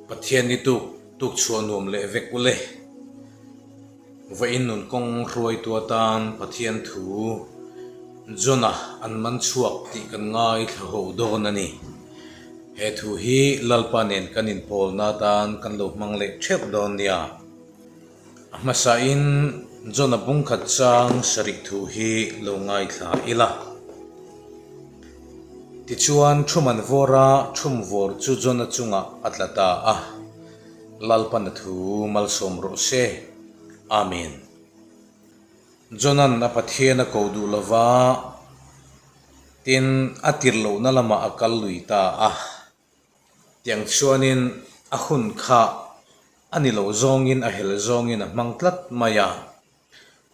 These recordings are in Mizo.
Pathian ni tuk tuk chhuah nuam leh vek ule. Vawiin nun kawng hruaitu atan Pathian thu Jona an man chhuak tih kan ngaithla ho dawn a ni. He thu hi Lalpa nen kan inpawlna atan kan lo hmang leh theuh dawn nia. A hmasain Jona bungkhat chang sarih thu hi lo ngaithla ila. Tichuan thum an vawr a, thum vawr chu Jona chungah a tla ta a. Lalpan a thu malsawm rawh se. Amen. Jona'n a Pathian a ko duh lova, tin a tirh lohna lamah a kal lui ta a. Tiang chuanin a hun kha a ni lo zawngin a hel zawngin a hmang tlat mai a.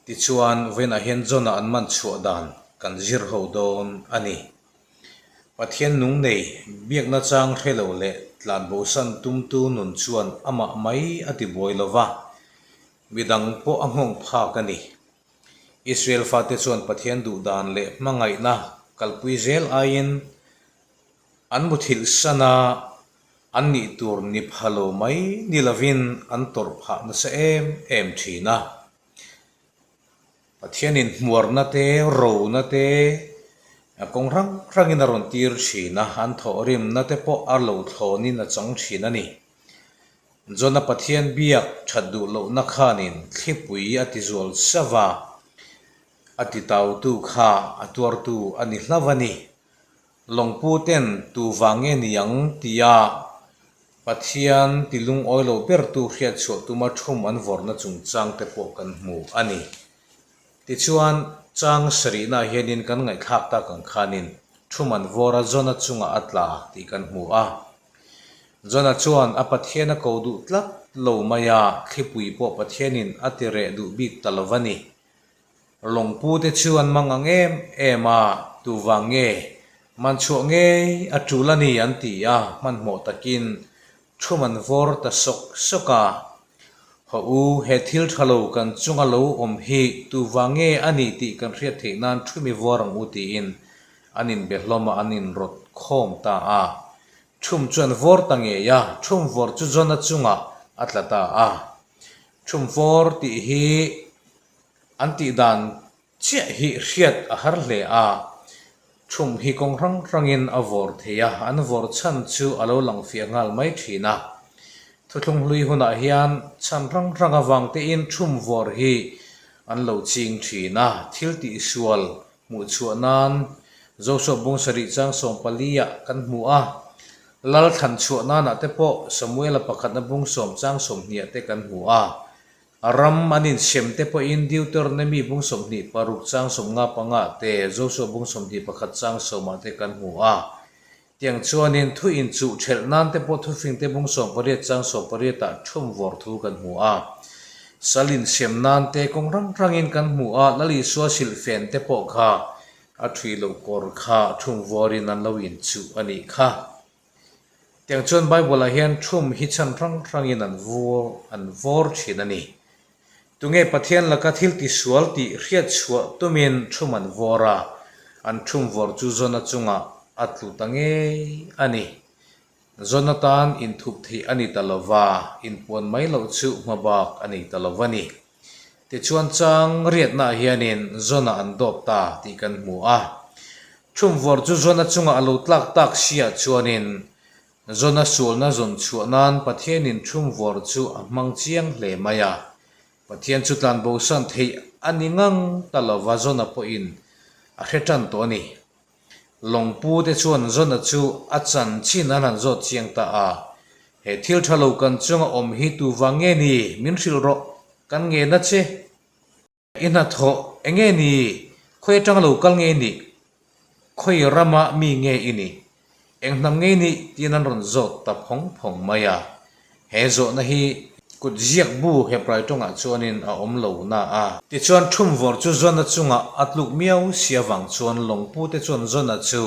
Tichuan vawiinah hian Jonah an man chhuah dan kan zir ho dawn a ni. Pathian nung nei biakna chang hre lo leh tlanbosan tumtu nun chuan amah mai a ti buai lo va, midang pawh a nghawng phak a ni. Israel fate chuan Pathian duh dan leh hmangaihna kalpui zel aiin An muthilh san a, an nih tur ni pha lo mai ni lovin an tawrh phah nasa em em thin a. Pathianin hmuarna te, rona te kawng hrang hrangin a rawn tir thin a, an thawhrimna te pawh a lo thlawnin a chang thin a ni. Jona Pathian biak that duh lohna khanin thlipui a tizual sauh a, a titautu kha a tuartu a ni hlauh a ni. Lawngpu ten tu vang nge ni ang tia Pathian ti lungawi lo bertu hriatchhuah tuma thum an vawrhna chungchang te pawh kan hmu a ni. Tichuan, chang sarihnaah hianin kan ngaihthlak tak ang khanin thum an vawr a Jona chungah a tla tih kan hmu a. Jona chuan a Pathian a ko duh tlat lo mai a, thlipui pawh Pathianin a ti reh duh bik ta lo va ni. Lawngpute chu an mang ang em em a, tuvang nge man chhuah ngei a tul a ni an ti a, hmanhmawh takin thum an vawr ta sawk sawk a. Haw u, he thil tha lo kan chunga lo awm hi tuvang nge a ni tih kan hriat theih nan thum i vawr ang u tiin an inbe hlawm a, an inrawt khawm ta a. Thum chu an vawr ta ngei a, thum vawr chu Jona chungah a tla ta a. Thum vawr tih hi An tih dan chiah hi hriat a har hle a, thum hi kawng hrang hrangin a vawr thei a, an vawr chhan chu a lo lang fiah nghal mai thin a. Thuthlung hlui hunah hian chhan hrang hrang avang tein thum vawr hi an lo ching thin a, thil tihsual hmuh chhuah nan Joshua bung sarih chang 14 ah kan hmu a, Lal thlan chhuah nanah te pawh Samuela pakhatna bung sawm chang 20 ah te kan hmu a. A ram an insem te pawhin Deuteronomy bung 26 chang 55 te, Joshua bung 21 chang 10 ah te kan hmu a. Tiang chuanin thu inchuh thelh nan te pawh thufing te bung 18 chang 18 ah thum vawr thu kan hmu a. Sal insem nan te kawng hrang hrangin kan hmu a, Lal Isua silhfen te pawh kha a thui loh kawr kha thum vawrin an lo inchuh a nih kha. Tiang chuan Bible-ah hian thum hi chhan hrang hrangin an vur an vawr thin a ni. Tunge Pathian laka thil tisual tih hriat chhuah tumin thum an vawr a, an thum vawr chu Jona chungah a tlu ta ngei a ni. Jona tan inthup theih a ni ta lo va, inpuan mai loh chu hmabak a nei ta lo va ni. Tichuan chang riatnaah hianin Jona an dawp ta tih kan hmu a. Thumvawr chu Jona chungah a lo tlak tak siah chuanin Jona sualna zawn chhuah nan Pathianin thumvawr chu a hmang chiang hle mai a. Pathian chu tlanbosan theih a ni ngang ta lova Jona pawhin a hre tan tawh a ni. Lawngpu te chuan Jona chu a chanchin an han zawt chiang ta a, He thil tha lo kan chunga awm hi tu vang nge ni? Min hrilh rawh, kan nge na che. I hnathawh eng nge ni? Khawi atanga lo kal nge i nih? Khawi rama mi nge i nih? Eng hnam nge i nih? tiin an rawn zawt ta phawng phawng mai a. He zawhna hi kut ziak bu Hebrai tawngah chuanin a awm lo na a. Tichuan thumvawr chu Jona chungah a tluk miau si avang chuan lawngpute chuan Jona chu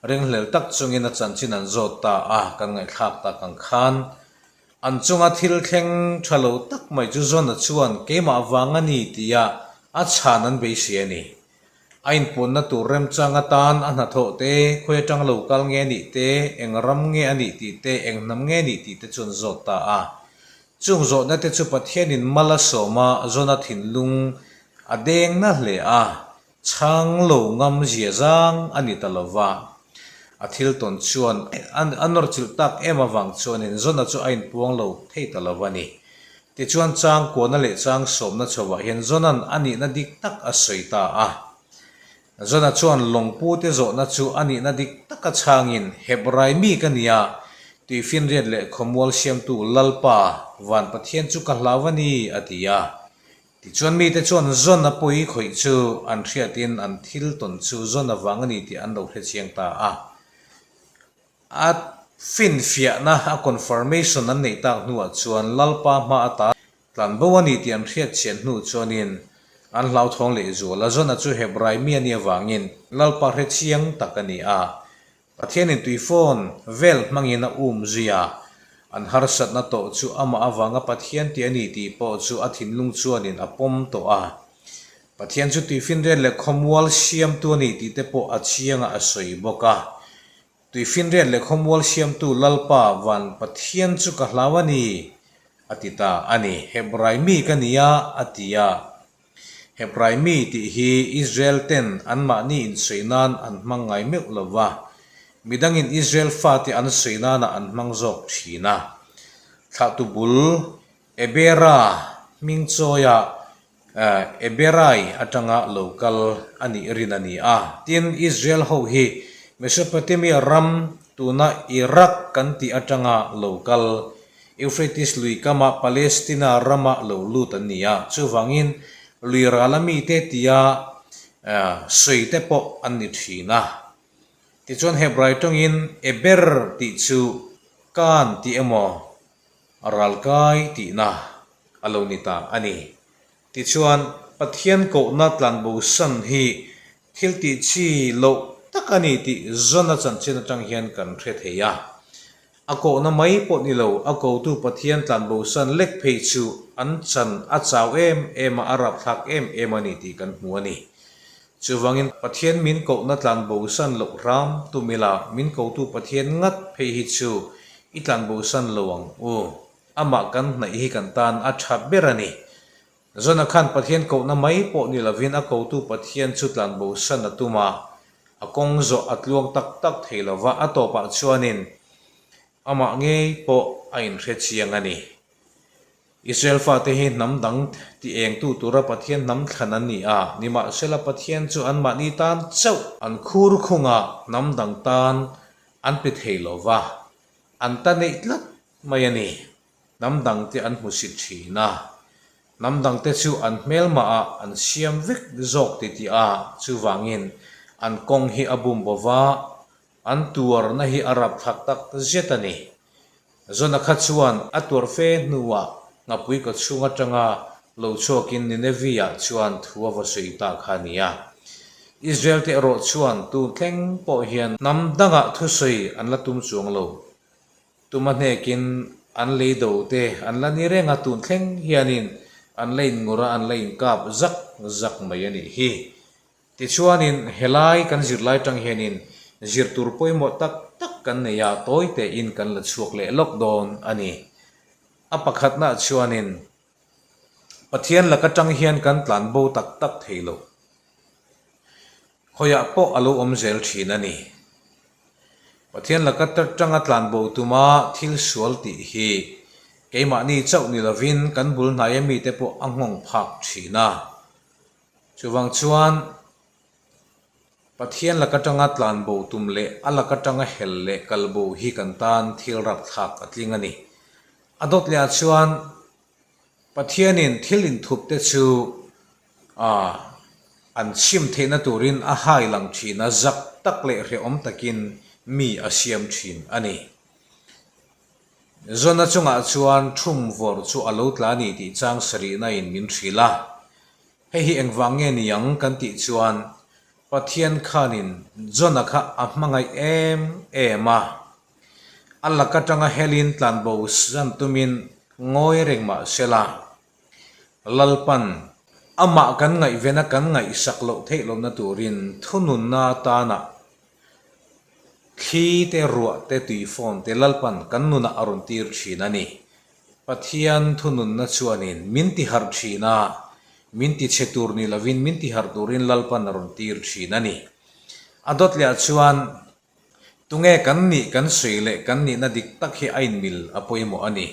ringhlel tak chungin a chanchin an zawt ta a, kan ngaihthlak tak ang khan an chunga thil thleng tha lo tak mai chu Jona chuan keimah vang a ni tia a chhan an beisei a ni. A inpuanna tur remchang atan a hnathawh te, khawi atang lo kal nge nih te, eng ram nge a nih tih te, eng hnam nge nih tih te chu an zawt ta a. Chung zawhna te chu Pathianin mal a sawm a, Jona thinlung a deng na hle a, chhang lo ngam zia zang a ni ta lo va. A thil tawn chuan a nawrchilh tak em avang chuanin Jona chu a inpuang lo thei ta lo a ni. Tichuan chang kuahna leh chang sawmna chhovah hian Jona'n a nihna dik tak a sawi ta a. Jona chuan lawngpute zawhna chu a nihna dik taka chhangin, Hebrai mi ka nia, tuifinriat leh khawmual siamtu Lalpa, van Pathian chu ka hlau a ni, a ti a. Tichuan mite chuan Jona pawi khawih chu an hriatin an thil tawn chu Jona vang a ni tih an lo hrechiang ta a. A finfiahna, a confirmation an neih tak hnuah chuan Lalpa hma ata tlan bo a ni tih an hriat chian hnu chuanin an hlauthawng leh zual a. Jona chu Hebrai mi a nih avangin Lalpa hre chiang tak a ni a. Pathianin tuifawn vel hmangin a um zui a, an harsatna tawh chu amah avanga Pathian tih a ni tih pawh chu a thinlung chuanin a pawm tawh a. Pathian chu tuifinriat leh khawmual siamtu a ni tih te pawh a chiangah a sawi bawk a. Tuifinriat leh khawmual siamtu Lalpa van Pathian chu ka hlau a ni, a ti ta a ni. Hebrai mi ka ni a, a ti a. Hebrai mi tih hi Israel ten anmahni insawi nan an hmang ngai meuh lo va, midangin Israel fate an sawi nanah an hmang zawk thin a. Thlahtu bul Ebera hming chawia Eberai atanga lo kal a nih rin a ni a. Tin, Israel ho hi Mesopotamia ram, tuna Iraq kan tih atanga lo kal, Euphrates lui kama Palestina rama lo lut an ni a. Chuvangin, lui rala mite tia sawi te pawh an ni thin a. Tichuan Hebrai tawngin Eber tih chu Kan tih emaw A ralkai tihna a lo ni ta a ni. Tichuan, Pathian kohna tlanbosan hi thil tih chi loh tak a ni tih Jona chanchin atang hian kan hre thei a. A kohna mai pawh ni lo, a kotu Pathian tlanbosan lek phei chu an chan a chau em em a, a rapthlak em em a ni tih kan hmu a ni. Chuvangin Pathian min kohna tlanbosan loh hram tum ila, min kotu Pathian ngat phei hi chu i tlanbosan lo ang u. Amah kan hnaih hi kan tan a tha ber a ni. Jona khan Pathian kohna mai pawh ni lovin a kotu Pathian chu tlanbosan a tum a, a kawng zawh a tluang tak tak thei lova, a tawpah chuanin amah ngei pawh a inhre chiang a ni. Israel fate hi hnam dang ti engtu tura Pathian hnam thlan an ni a, nimahsela Pathian chu anmahni tan chauh an khur khunga hnam dang tan an pe thei lo va, an ta neih tlat mai a ni. Hnam dangte an hmusit thin a, hnam dangte chu an hmelmahah an siam vek zawk ti tih a, chuvangin an kawng hi a bum bo va, An tuarna hi a rapthlak tak zet a ni. Jona kha chuan a tuar fe hnuah nghapui ka chhung atanga lo chhuakin Nineveh-ah chuan thu a va sawi ta kha a ni a. Israel-te erawh chuan tun thleng pawh hian hnam dangah thusawi an la tum chuang lo. Tuma hnekin an lei do te an la ni reng a, tun thleng hianin an la inngur a, an la inkap zak zak mai a nih hi. Tichuanin, helai kan zirlai tang hianin zir tur pawimawh tak tak kan nei a, tawi tein kan la chhuak leh lawk dawn a ni. A pakhatnaah chuanin, Pathian laka tang hian kan tlan bo tak tak thei lo. Khawiah pawh a lo awm zel thin a ni. Pathian laka tanga tlan bo tuma thil sual tih hi keimahni chauh ni lovin kan bul hnaia mite pawh a nghawng phak thin a. Chuvang chuan Pathian laka tanga tlan bo tum leh a laka tanga hel leh kal bo hi kan tan thil rapthlak a tling a ni. A dawt leh ah chuan Pathianin thil inthup te chu an chim theihna turin a hai lang thin a, zak tak leh hrehawm takin mi a siam thin a ni. Jona chungah chuan thum vawrh chu a lo tla a ni tih chang sarihna in min hrilh a. Hei hi engvang nge ni ang kan tih chuan Pathian khanin Jona kha a hmangaih em em a. A lak atanga helin tlanbo zan tumin ngawi reng mah se la, Lalpan. Amah kan ngaihvena kan ngaihsak loh theih lohna turin thununna atana thli te, ruah te, tuifawn te Lalpan kan nunah a rawn tir thin a ni. Pathian thununna chuanin min tiharh thin a, min tichhe tur ni lovin min tiharh turin Lalpan a rawn tir thin a ni. A dawt lehah chuan Tunge kan nih kan sawi leh kan nihna dik tak hi a inmil a pawimawh a ni.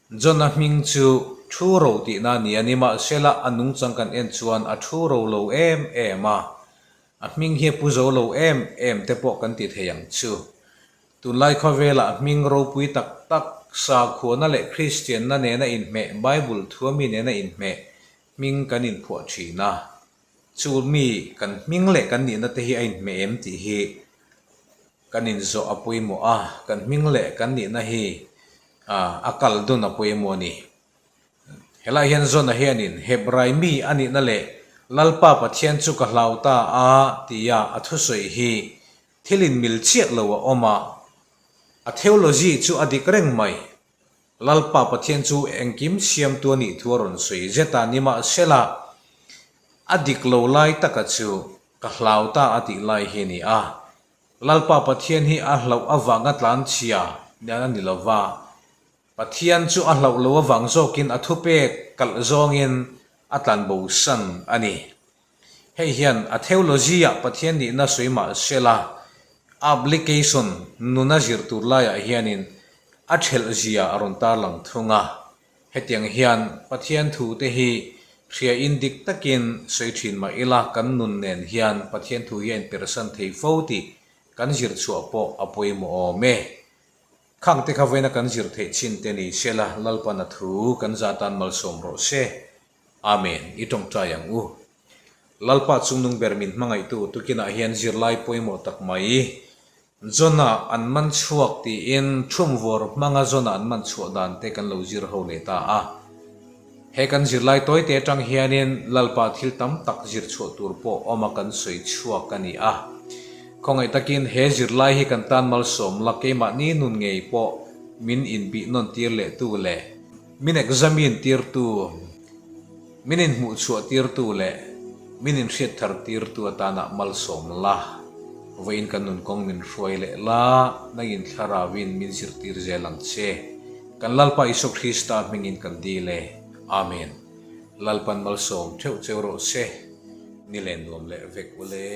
John-a hming chu thu ro tihna a ni a, nimahsela a nungchang kan en chuan a thu ro lo em em a, a hming hi a pu zo lo em em te pawh kan ti thei ang chu. Tunlai khawvelah hming ropui tak tak, sakhuana leh Kristianna nena inhmeh, Bible thuami nena inhmeh hming kan inphuah thin a. Chu mi kan hming leh kan nihna te hi a inhmeh em tih hi kan inzawh a pawimawh a, kan hming leh kan nihna hi a kal dun a pawimawh a ni. Helaiah hian Jona hianin Hebrai mi a nihna leh Lalpa Pathian chu ka hlau ta a tia a thusawi hi thil inmil chiah lo a awm a, a theology chu a dik reng mai. Lalpa Pathian chu engkim siamtu a nih thu a rawn sawi zet a, nimahsela a dik lo lai taka chu ka hlau ta a tih lai hi a ni a. Lalpa Pathian hi a hlauh avanga tlanchhia a ni lo va, Pathian chu a hlauh lo avang zawkin a thupek kalh zawngin a tlanbosan a ni. Hei hian a theology-ah Pathian nihna sawi mah sela, a application nuna zir tur laiah hianin a thelh zia a rawn tarlang thung a. Hetiang hian Pathian thute hi hriain dik takin sawi thin mah ila kan nun nen hian Pathian thu hi a inpersan thei fo tih kan zir chhuah pawh a pawimawh awm e. Khangte kha vawiina kan zir theih chin te ni sela Lalpan a thu kan za tan malsawm rawh se. Amen, i tawngtai ang u. Lalpa chungnung ber min hmangaihtu tukinah hian zirlai pawimawh tak mai Jona an man chhuak tiin thumvawr hmanga Jona an man chhuah dan te kan lo zir ho leh ta a. He kan zirlai tawite atang hianin Lalpa thil tam tak zir chhuah tur pawh awma kan sawi chhuak a ni a. Khawngaih takin he zirlai hi kan tan malsawm la keimahni nun ngei pawh min inbih nawn tir leh tu leh Min examine tirtu, min inhmuhchhuah tirtu leh min inhriat thar tirtu atana malsawm la, vawiin kan nun kawng min hruai leh la, nangin thlarauin min zirtir zel ang che. Kan Lalpa Isua Krista hmingin kan dil e. Amen. Lalpan malsawm theuh cheu rawh se. Ni len nuam leh vek ule.